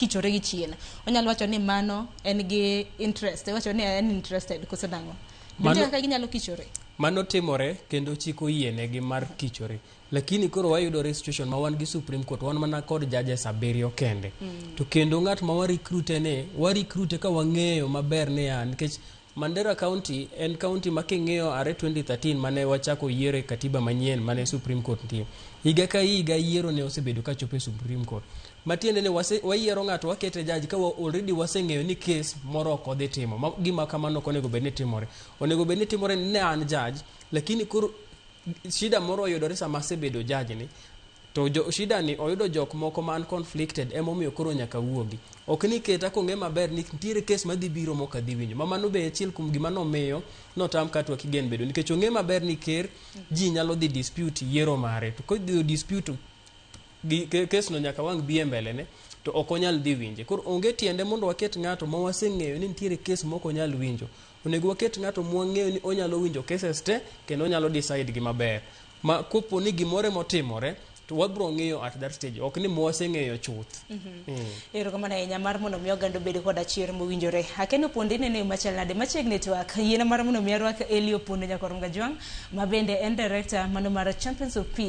Kichore gi chien onyalo wacho ni mano en gi interest, iwacho ni en interested koso nang'o? Nitie kaka ginyalo kichore. Mano timore kendo chik oyienegi mar kichore, lakini koro wayudore e situation ma wan gi Supreme Court wan mana kod judges abiriyo kende. To kendo ng'at ma warecruite ni warecruite ka wang'eyo maber niya, nikech Mandera County en county ma king'iyo are 2013 mane wachako yiero e katiba manyien mane Supreme Court nitie. Higa ka higa yiero ne osebedo ka chopo e Supreme Court. Matiende ni wase, wayiero ng'ato wakete judge ka wa already waseng'eyo ni case moro ok odhi timo. Ma, gima kamano ok onego bed ni timore. Onego bed ni timore ni ne an judge, lakini koro shida moro oyudore sama asebedo judge ni to jo, shida ni oyudo jok moko man conflicted, emomiyo koro nyaka wuogi. Ok ni keta kong'e maber ni nitiere kes madhi biro mok adhi winjo. Ma mano be achiel kuom gima nomiyo notam Katwa Kigen bedo, nikech ong'e maber ni ker ji nyalo dhi dispute yiero mare, to kodhi dispute gi kes no nyaka wang' bi e mbele ne to ok onyal dhi winje. Koro onge tiende mondo waket ng'ato ma waseng'eyo ni nitiere kes mok onyal winjo. Onego waket ng'ato mwang'eyo ni onyalo winjo cases te kendo onyalo decide gi maber, ma kopo ni gimoro emotimore to wabro ng'iyo at that stage, ok ni mwaseng'eyo chuth. Erokamano ahinya mar mondo mi oganda obed koda chir mowinjore. Akeno Pondo, ineno yo machal nade machiegni twak yiena mar mondo mi arwak Eli Opondo Nyakwar Mgajwang' ma bende en director mano mar Champions of Peace.